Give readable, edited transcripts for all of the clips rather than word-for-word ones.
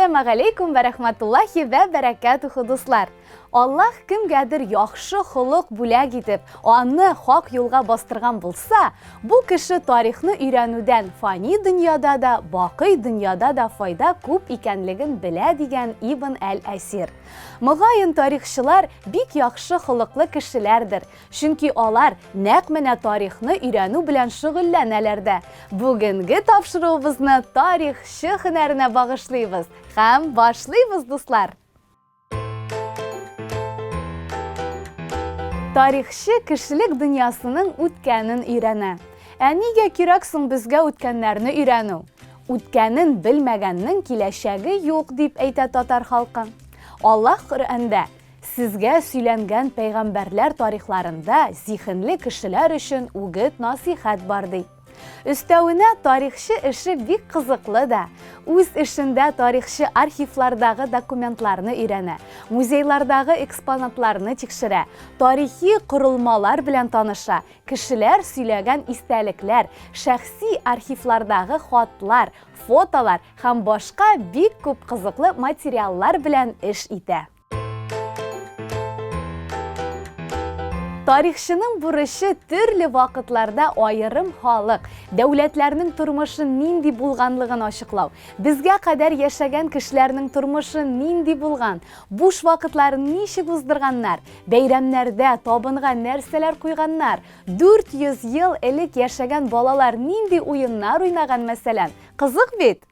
Әссәламәгаләйкүм вә рәхмәтуллаһи вә бәрәкәтүһү, дуслар! Аллаһ кемгәдер яхшы холык бүләк итеп, аны хак юлга бастырган булса, бу кеше тарихны өйрәнүдән фани дөньяда да, бакый дөньяда да файда күп икәнлеген белә дигән Ибн әл-Әсир. Мөгаен, тарихчылар бик яхшы холыклы кешеләрдер, Чөнки алар нәкъ менә тарихны өйрәнү белән шөгыльләнәләр дә. Бүгенге тапшыруыбызны тарихчы һөнәренә багышлыйбыз. Һәм башлыйбыз, дуслар! Тарихчы кешелек дөньясының үткәнен өйрәнә. Ә нигә кирәк соң безгә үткәннәрне өйрәнү? Үткәнен белмәгәннең киләчәге юк, дип әйтә татар халкы. Аллаһ Коръәндә Сезгә сөйләнгән пәйгамбәрләр тарихларында зиһенле кешеләр өчен үгет-насыйхәт бар, ди. Өстәвенә, тарихчы эше бик кызыклы да. Үз эшендә тарихчы архивлардагы документларны өйрәнә, музейлардагы экспонатларны тикшерә, тарихи корылмалар белән таныша, кешеләр сөйләгән истәлекләр, шәхси архивлардагы хатлар, фотолар һәм башка бик күп кызыклы материаллар белән эш итә. Тарихчының бурычы төрле вакытларда аерым халык, дәүләтләрнең тормышы нинди булганлыгын ачыклау, безгә кадәр яшәгән кешеләрнең тормышы нинди булган, буш вакытларын ничек уздырганнар, бәйрәмнәрдә табынга нәрсәләр куйганнар, 400 ел элек яшәгән балалар нинди уеннар уйнаган, мәсәлән. Кызык бит?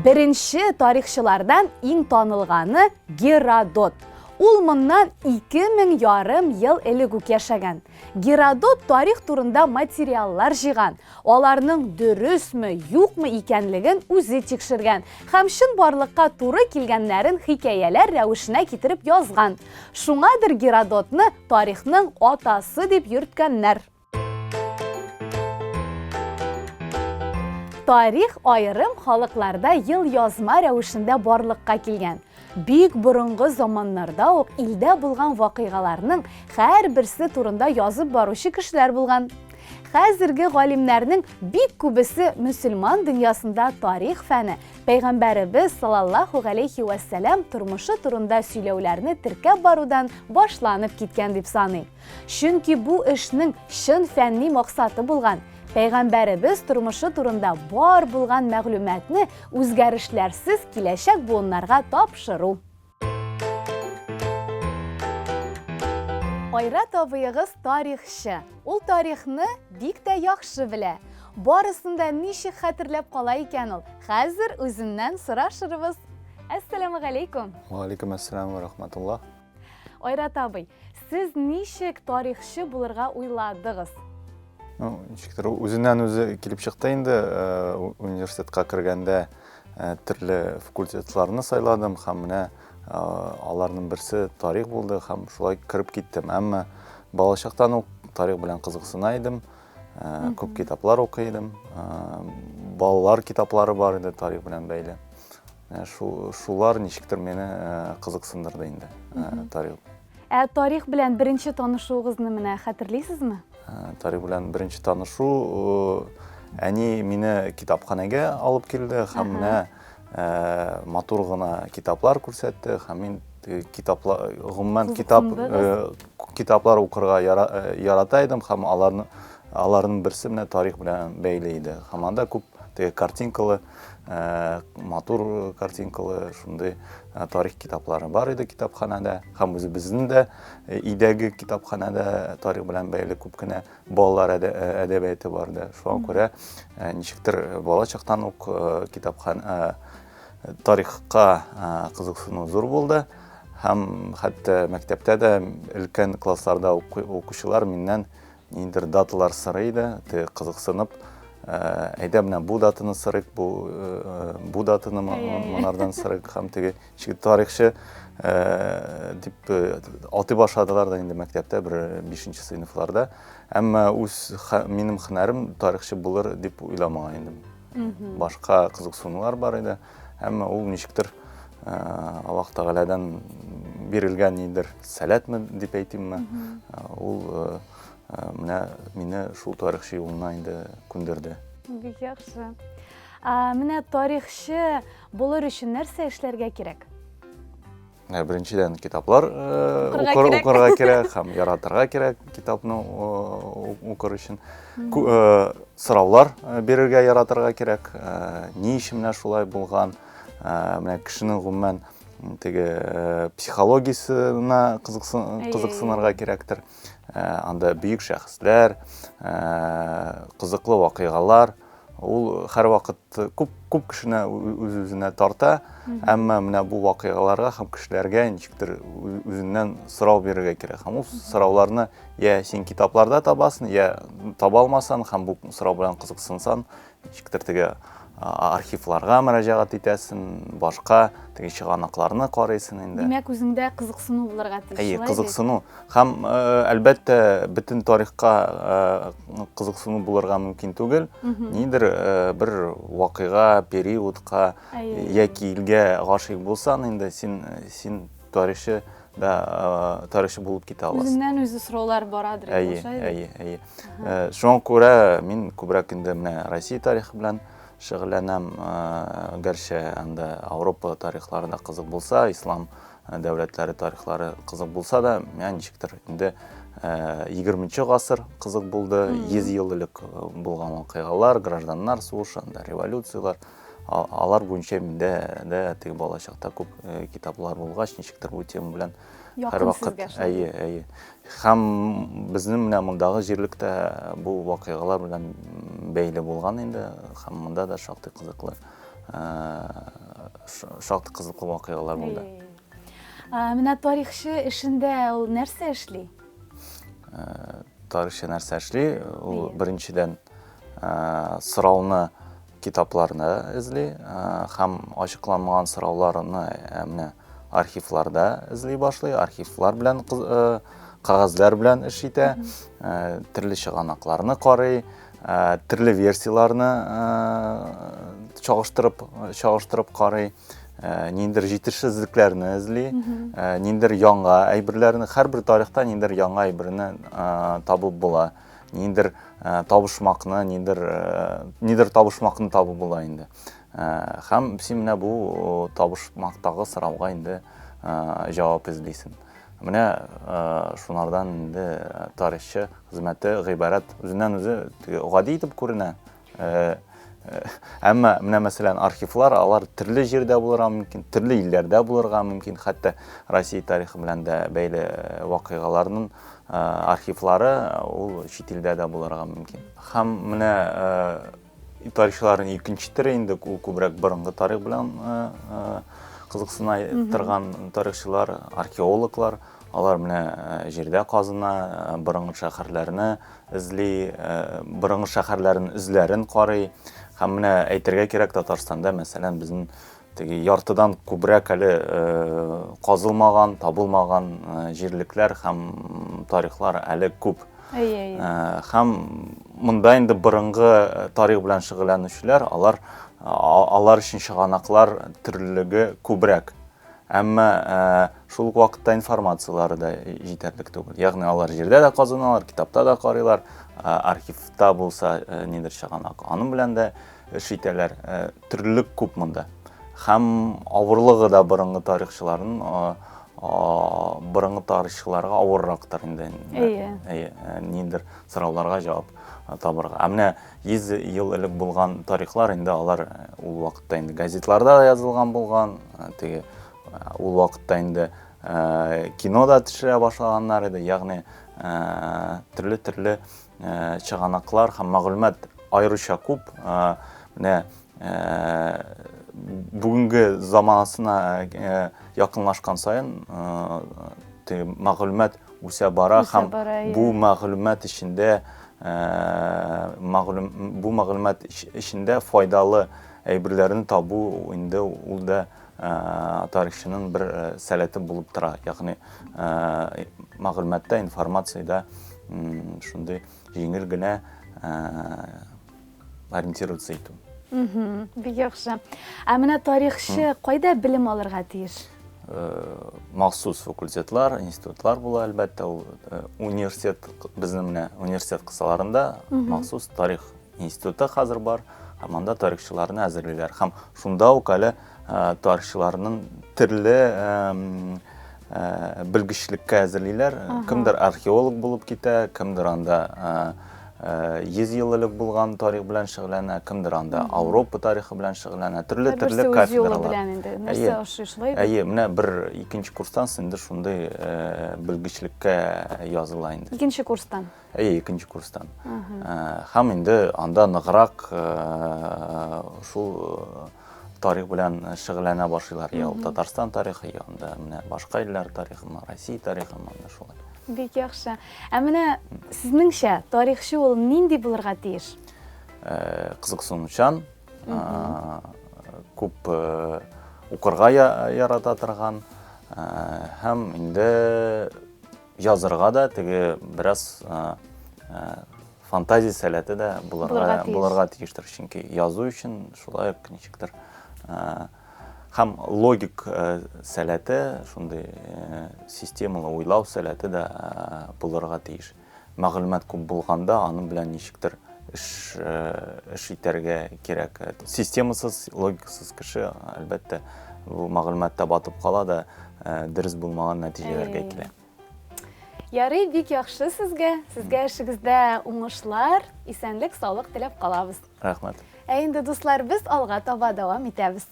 Беренче тарихчылардан иң танылганы Геродот. Ул моннан 2000 ярым ел элек үк яшәгән. Геродот тарих турында материаллар җыйган, аларның дөресме, юкмы икәнлеген үзе тикшергән һәм чынбарлыкка туры килгәннәрен хикәяләр рәвешенә китереп язган. Шуңадыр Геродотны тарихның атасы дип йөрткәннәр. Тарих аерым халыкларда елъязма рәвешендә барлыкка килгән. Бик борынгы заманнарда ук илдә булган вакыйгаларның һәрберсе турында язып баручы кешеләр булган. Хәзерге галимнәрнең бик күбесе мөселман дөньясында тарих фәне, пәйгамбәребез саллаллаһу галәйһи вәссәлам тормышы турында сөйләүләрне теркәп барудан башланып киткән дип саный. Чөнки бу эшнең чын фәнни максаты булган, пәйгамбәребез тормышы турында бар булган мәгълүматны үзгәрешләрсез киләчәк буыннарга тапшыру. Айрат абыегыз тарихчы. Ул тарихны бик тә яхшы белә. Барысын да ничек хәтерләп кала икән ул? Хәзер үзеннән сорашырбыз. Әссәламегаләйкүм. Вәгаләйкүм әссәлам вә рахматуллаһ. Айрат абый, сез ничек тарихчы булырга уйладыгыз? Ну, ничектер үзеннән үзе килеп чыкты инде. Э, университетка кергәндә э, төрле факультетларны сайладым һәм менә э, аларның берсе тарих булды һәм шулай кереп киттем. Әмма балачактан ук тарих белән кызыксына идем. Күп китаплар укый идем. Балалар китаплары бар иде тарих белән бәйле. Ә, шулар ничектер мине э, кызыксындырды инде э, тарих. Ә тарих белән беренче танышуыгызны менә хәтерлисезме? Э, тарих белән беренче танышу әни мине китапханәгә алып килде һәм менә матур гына китаплар күрсәтте һәм мин китаплар гомумән китап китаплар укырга ярата идем һәм аларны аларның берсе менә тарих белән бәйле иде һәм анда күп теге картинкалы Э, матур картинкалы шундый э, тарих китаплары бар иде китапханәдә һәм үзебезнең дә э, өйдәге китапханәдә тарих белән бәйле күп кенә балалар әдәбияты бар иде. Шуңа күрә ничектер бала чактан ук китапханә тарихка кызыксыну зур булды һәм хәтта мәктәптә дә өлкән классларда укучылар миннән Ниндидер даталар сорый иде, теге кызыксынып, әйдә менә бу датаны сорыйк, бу бу датаны монардан сорыйк һәм теге тарихчы дип атый башладылар да инде мәктәптә бер бишенче сыйныфларда. Әмма үз минем һөнәрем тарихчы булыр дип уйламаган идем. Башка кызыксынулар бар иде. Әмма ул ничектер Аллаһ Тәгаләдән бирелгән нидер сәләтме дип әйтимме, ул менә мине шул тарихчы юлына инде күндерде. Бик яхшы. Менә тарихчы булыр өчен нәрсә эшләргә кирәк? Ә, беренчедән китаплар э, укырга кирәк һәм яратырга кирәк китапны э, укыр өчен. Э, сораулар бирергә яратырга кирәк. Ни өчен менә шулай булган? Менә кешенең гомумән теге психологиясенә кызыксынырга кирәктер. Анда бөек шәхесләр, кызыклы вакыйгалар Ул һәрвакыт күп күп кешене үз-үзенә тарта, әмма менә бу вакыйгаларга һәм кешеләргә ничектер үзеннән сорау бирергә кирәк. Һәм ул сорауларны я син китапларда табасың, я таба алмасаң һәм бу сорау белән кызыксынсаң, ничектер теге архивларга мөрәҗәгать итәсең, башка теге чыганакларны карыйсың инде. Димәк, үзеңдә кызыксыну булырга тиеш. Әйе, кызыксыну. Һәм, әлбәттә, бөтен тарихка кызыксыну булырга мөмкин түгел. Нидер бер вакыйга, периодка яки илгә гашыйк булсаң, инде син син тарихчы да тарихчы булып китә аласың. Үзеннән үзе сораулар барадыр. Әйе, әйе, әйе. Шуңа күрә мин күбрәк инде менә Россия тарихы белән шөгыльләнәм. Гәрчә анда Ауропа тарихлары да кызык булса, ислам дәүләтләре тарихлары кызык булса да, миңа ничектер инде 20 гасыр кызык булды. 100 ел элек булган вакыйгалар, гражданнар сугышы, анда революцияләр, алар буенча миндә дә теге балачакта күп китаплар булгач, ничектер бу тема белән һәрвакыт әйе, әйе. Һәм безнең менә мондагы җирлектә бу вакыйгалар белән бәйле булган инде, һәм монда да шактый кызыклы шактый кызыклы вакыйгалар булды. Менә тарихчы эшендә ул нәрсә эшли? Тарихчы нәрсә эшли? Ул беренчедән сорауны китапларны эзли һәм ачыкланмаган сорауларны менә архивларда эзли башлый, архивлар белән кәгазьләр белән эш итә, төрле чыганакларны карый, төрле версияләрне чагыштырып чагыштырып карый, ниндидер җитешсезлекләрне эзли, ниндидер яңа әйберләрне, һәрбер тарихта ниндидер яңа әйберне табып була. Ниндидер табышмакны, ниндидер нидер табышмакны табып була инде. Һәм син менә бу табышмактагы сорауга инде җавап эзлисең. Менә шунардан инде тарихчы хезмәте гыйбарәт. Үзеннән үзе гади итеп күренә. Әмма менә мәсәлән архивлар алар төрле җирдә булырга мөмкин, төрле илләрдә булырга мөмкин, хәтта Россия тарихы белән дә бәйле вакыйгаларның архивлары ул чит илдә дә булырга мөмкин. Һәм менә тарихчыларның икенче төре инде ул күбрәк борынгы тарих белән кызыксына торган тарихчылар, археологлар, алар менә җирдә казына, борынгы шәһәрләрне эзли, борынгы шәһәрләрнең эзләрен карый. Һәм менә әйтергә кирәк, Татарстанда, мәсәлән, безнең теге яртыдан күбрәк әле казылмаган, табылмаган җирлекләр һәм тарихлар әле күп. Әйе, әйе. Һәм монда инде борынгы тарих белән шөгыльләнүчеләр, алар алар өчен чыганаклар төрлелеге күбрәк. Әмма шул ук вакытта информацияләре дә җитәрлек түгел. Ягъни алар җирдә дә казыналар, китапта да карыйлар, архивта булса нидер чыганак, аның белән дә эш итәләр. Төрлелек күп монда. Һәм авырлыгы да борынгы тарихчыларның борынгы тарихчыларга авыррактыр инде. Әйе. Әйе, ниндер сорауларга җавап табырга. Ә менә 100 ел элек булган тарихлар инде алар ул вакытта инде газетларда да язылган булган, теге ул вакытта инде кино да төшерә башлаганнар иде, ягъни төрле-төрле чыганаклар һәм мәгълүмат аеруча күп. Менә бүгенге заманасына якынлашкан саен теге мәгълүмат үсә бара һәм бу мәгълүмат эчендә мәгълүм бу мәгълүмат эчендә файдалы әйберләрне табу инде ул да тарихчының бер сәләте булып тора. Ягъни мәгълүматта, информациядә шундый җиңел генә ориентироваться итү. Бик яхшы. Ә менә тарихчы кайда белем алырга тиеш? Махсус факультетлар, институтлар була, әлбәттә, ул университет, безнең менә университет кысаларында махсус тарих институты хәзер бар. Һәм анда тарихчыларны әзерлиләр. Һәм шунда ук әле тарихчыларның төрле белгечлеккә әзерлиләр. Кемдер археолог булып китә, кемдер анда 100 ел элек булган тарих белән шөгыльләнә, кемдер анда Ауропа тарихы белән шөгыльләнә. Төрле төрле кафедралар. Белән инде. Нәрсә ошый шулай бит? Әйе, менә бер икенче курстан инде шундый белгечлеккә языла инде. Икенче курстан. Әйе, икенче курстан. Һәм инде анда ныграк шул тарих белән шөгыльләнә башлыйлар. Я ул Татарстан тарихы, я анда менә башка илләр тарихымы, Россия тарихымы, анда шулай. Бик яхшы. Ә менә сезнеңчә, тарихчы ул нинди булырга тиеш? Кызыксынучан, күп укырга ярата торган һәм инде Язырга да теге бераз фантазия сәләте дә булырга, булырга тиештер. Чөнки язу өчен шулай ук ничектер һәм логик сәләте, шундый системалы уйлау сәләте дә булырга тиеш. Мәгълүмат күп булганда, аның белән ничектер эш эш итәргә кирәк. Системасыз, логикасыз кеше, әлбәттә, бу мәгълүматта батып кала да, дөрес булмаган нәтиҗәләргә килә. Ярый, бик яхшы сезгә. Сезгә эшегездә уңышлар, исәнлек, саулык теләп калабыз. Рәхмәт. Ә инде, дуслар, без алга таба дәвам итәбез.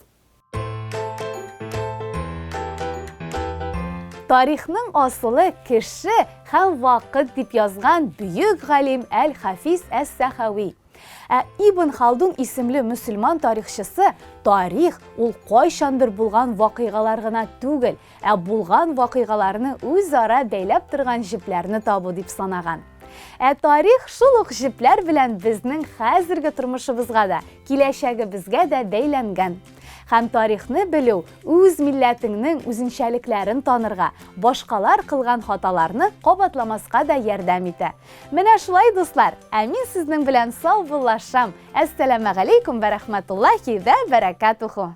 Тарихның асылы кеше һәм вакыт дип язган бөек галим Әл-Хафиз Әс-Сәхәви. Ә Ибн Халдун исемле мөселман тарихчысы тарих ул кайчандыр булган вакыйгалар гына түгел, ә булган вакыйгаларны үзара бәйләп торган җепләрне табу дип санаган. Ә тарих шул ук җепләр белән безнең хәзерге тормышыбызга да, киләчәгебезгә дә бәйләнгән. Һәм тарихны белү үз милләтеңнең үзенчәлекләрен танырга, башкалар кылган хаталарны кабатламаска да ярдәм итә. Менә шулай, дуслар, ә мин сезнең белән саубуллашам. Әссәламәгаләйкүм вә рәхмәтуллаһи вә бәрәкәтүһү.